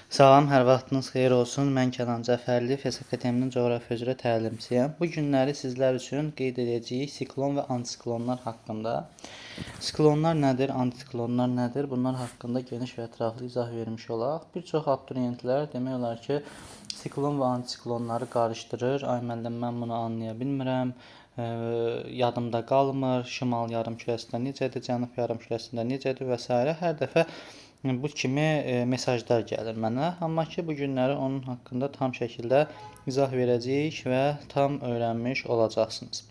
Salam, hər vaxtınız xeyir olsun. Mən Kənan Cəfərli, FES Akademinin coğrafiya üzrə təlimçiyəm. Bu günləri sizlər üçün qeyd edəcəyik siklon və antisiklonlar haqqında. Siklonlar nədir, antisiklonlar nədir? Bunlar haqqında geniş və ətraflı izah vermiş olaq. Bir çox abituriyentlər demək olar ki, siklon və antisiklonları qarışdırır. Ay müəllim, mən bunu anlaya bilmirəm. Yadımda qalmır. Şimal yarımkürəsində necədir, cənub yarımkürəsində necədir və s. Hər dəfə bu kimi mesajlar gəlir mənə. Amma ki, bu günləri onun haqqında tam şəkildə izah verəcəyik və tam öyrənmiş olacaqsınız.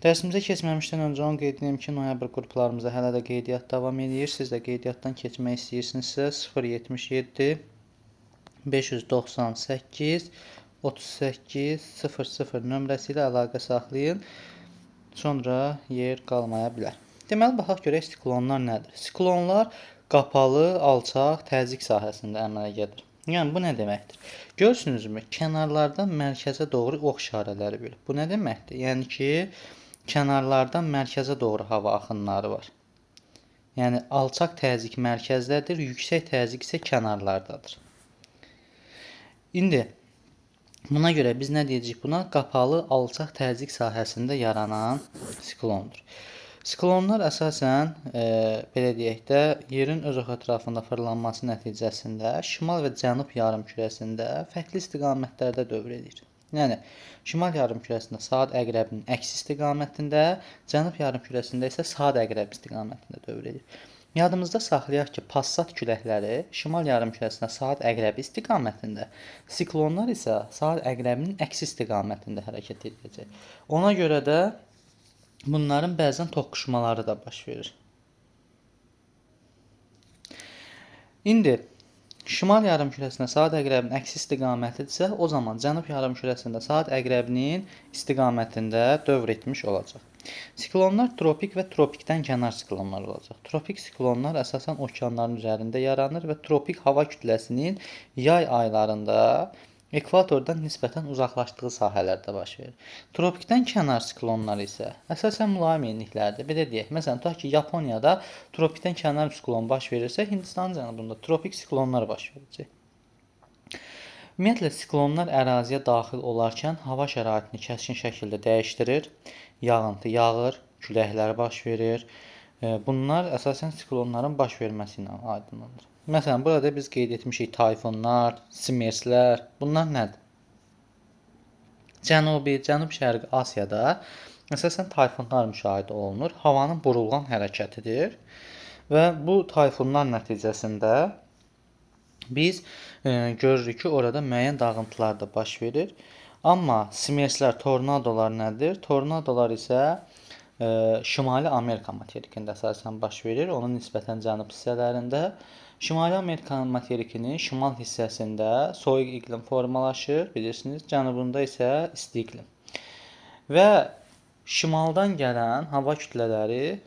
Dərsimizə keçməmişdən öncə onu qeyd edeyim ki, noyabr qruplarımızda hələ də qeydiyyat davam edir. Siz də qeydiyyatdan keçmək istəyirsinizsə 077 598 38 00 nömrəsi ilə əlaqə saxlayın. Sonra yer qalmaya bilər. Deməli, baxaq görək siklonlar nədir? Siklonlar qapalı, alçaq təzyiq sahəsində əmələ gəlir. Yəni bu nə deməkdir? Görürsünüzmü? Kənarlardan mərkəzə doğru ox işarələri verir. Bu nə deməkdir? Yəni ki, kənarlardan mərkəzə doğru hava axınları var. Yəni alçaq təzyiq mərkəzdədir, yüksək təzyiq isə kənarlardadır. İndi buna görə biz nə deyəcəyik buna? Qapalı, alçaq təzyiq sahəsində yaranan siklondur. Siklonlar əsasən, belə deyək də, yerin öz oxu ətrafında fırlanması nəticəsində şimal və cənub yarımkürəsində fərqli istiqamətlərdə dövr edir. Yəni, şimal yarımkürəsində saat əqrəbinin əks istiqamətində, cənub yarımkürəsində isə saat əqrəbi istiqamətində dövr edir. Yadımızda saxlayaq ki, passat küləkləri şimal yarımkürəsində saat əqrəbi istiqamətində, siklonlar isə saat əqrəbinin əks istiqamətində hərəkət edəcək. Ona görə də bunların bəzən toqquşmaları da baş verir. İndi şimal yarımkürəsində saat əqrəbinin əks istiqamətidirsə, o zaman cənub yarımkürəsində saat əqrəbinin istiqamətində dövr etmiş olacaq. Siklonlar tropik və tropikdən kənar siklonlar olacaq. Tropik siklonlar əsasən okeanların üzərində yaranır və tropik hava kütləsinin yay aylarında ekvatordan nisbətən uzaqlaşdığı sahələrdə baş verir. Tropikdən kənar siklonlar isə əsasən mülayim enliklərdir. Belə deyək, məsələn, tutaq ki, Yaponiyada tropikdən kənar siklon baş verirsə, Hindistan cənubunda tropik siklonlar baş verəcək. Ümumiyyətlə, siklonlar əraziyə daxil olarkən hava şəraitini kəskin şəkildə dəyişdirir, yağıntı yağır, küləklər baş verir. Bunlar əsasən siklonların baş verməsi ilə aydınlanır. Məsələn, burada biz qeyd etmişik tayfunlar, simerslər. Bunlar nədir? Cənubi, Cənub-Şərqi Asiyada əsasən tayfunlar müşahidə olunur. Havanın burulğan hərəkətidir və bu tayfunlar nəticəsində biz görürük ki, orada müəyyən dağıntılar da baş verir. Amma simerslər, tornadolar nədir? Tornadolar isə Şimali Amerika materikində əsasən baş verir. Onun nisbətən cənub hissələrində. Şimali Amerika materikinin şimal hissəsində soyuq iqlim formalaşır, bilirsiniz. Cənubunda isə isti iqlim. Və şimaldan gələn hava kütlələri,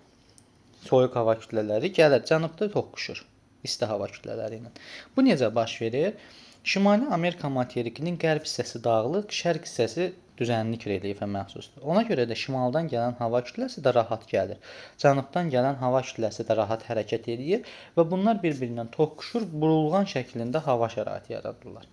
soyuq hava kütlələri gəlir, cənubda toqquşur isti hava kütlələri ilə. Bu necə baş verir? Şimali Amerika materikinin qərb hissəsi dağlıq, şərq hissəsi düzənlik relyefə məxsusdur. Ona görə də şimaldan gələn hava kütləsi də rahat gəlir. Cənubdan gələn hava kütləsi də rahat hərəkət edir və bunlar bir-birindən toqquşur, burulğan şəklində hava şəraiti yaradırlar.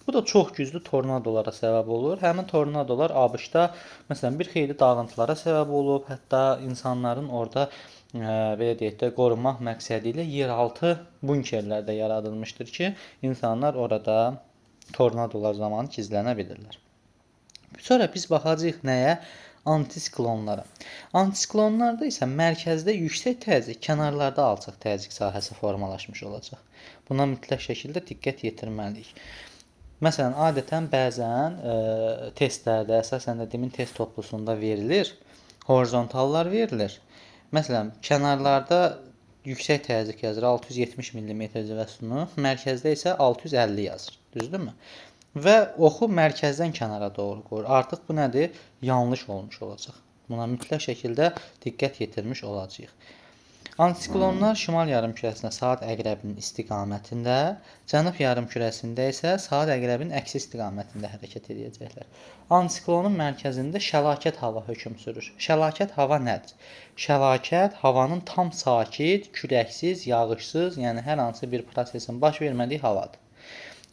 Bu da çox güclü tornadolara səbəb olur. Həmin tornadolar ABŞ-da məsələn bir xeyli dağıntılara səbəb olub, hətta insanların orada belə deyək də qorunmaq məqsədi ilə yeraltı bunkerlər də yaradılmışdır ki, insanlar orada tornadolar zamanı gizlənə bilirlər. Sonra biz baxacağıq nəyə? Antisiklonlara. Antisiklonlarda isə mərkəzdə yüksək təzyiq, kənarlarda alçaq təzyiq sahəsi formalaşmış olacaq. Buna mütləq şəkildə diqqət yetirməliyik. Məsələn, adətən bəzən testlərdə, əsasən də DİM-in test toplusunda verilir, horizontallar verilir. Məsələn, kənarlarda yüksək təzyiq yazır, 670 mm civə sütunu, mərkəzdə isə 650 yazır. Düzdürmü? Və oxu mərkəzdən kənara doğru qoyur. Artıq bu nədir? Yanlış olmuş olacaq. Buna mütləq şəkildə diqqət yetirmiş olacağıq. Antisiklonlar şimal yarımkürəsində saat əqrəbinin istiqamətində, cənub yarımkürəsində isə saat əqrəbinin əksi istiqamətində hərəkət edəcəklər. Antisiklonun mərkəzində şəlakət hava hökm sürür. Şəlakət hava nədir? Şəlakət havanın tam sakit, küləksiz, yağışsız, yəni hər hansı bir prosesin baş vermədiyi havadır.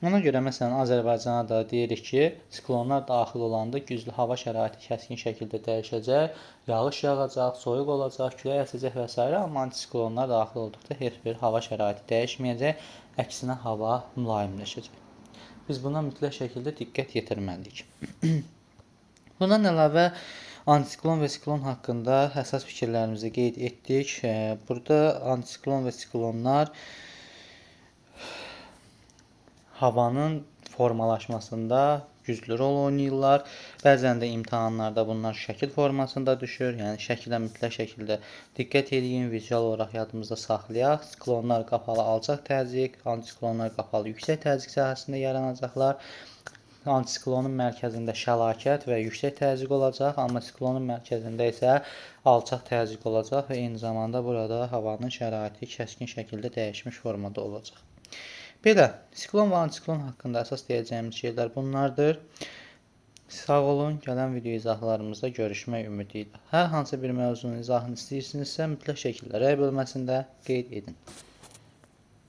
Ona görə məsələn Azərbaycana da deyirik ki, siklonlar daxil olanda güclü hava şəraiti kəskin şəkildə dəyişəcək, yağış yağacaq, soyuq olacaq, külək əsəcək və s. Amma antisiklonlar daxil olduqda heç bir hava şəraiti dəyişməyəcək, əksinə hava mülayimləşəcək. Biz buna mütləq şəkildə diqqət yetirməliyik. Bundan əlavə antisiklon və siklon haqqında əsas fikirlərimizi qeyd etdik. Burada antisiklon və siklonlar havanın formalaşmasında güclü rol oynayırlar. Bəzən də imtahanlarda bunlar şəkil formasında düşür. Yəni şəkilə mütləq şəkildə diqqət edin, vizual olaraq yadımızda saxlayaq. Siklonlar qapalı alçaq təzyiq, antisiklonlar qapalı yüksək təzyiq sahəsində yaranacaqlar. Antisiklonun mərkəzində şəlakət və yüksək təzyiq olacaq, amma siklonun mərkəzində isə alçaq təzyiq olacaq və eyni zamanda burada havanın şəraiti kəskin şəkildə dəyişmiş formada olacaq. Belə, siklon və antisiklon haqqında əsas deyəcəyimiz şeylər bunlardır. Sağ olun, gələn video izahlarımızda görüşmək ümidi ilə. Hər hansı bir mövzunun izahını istəyirsinizsə, mütləq şəkildə rəy bölməsində qeyd edin.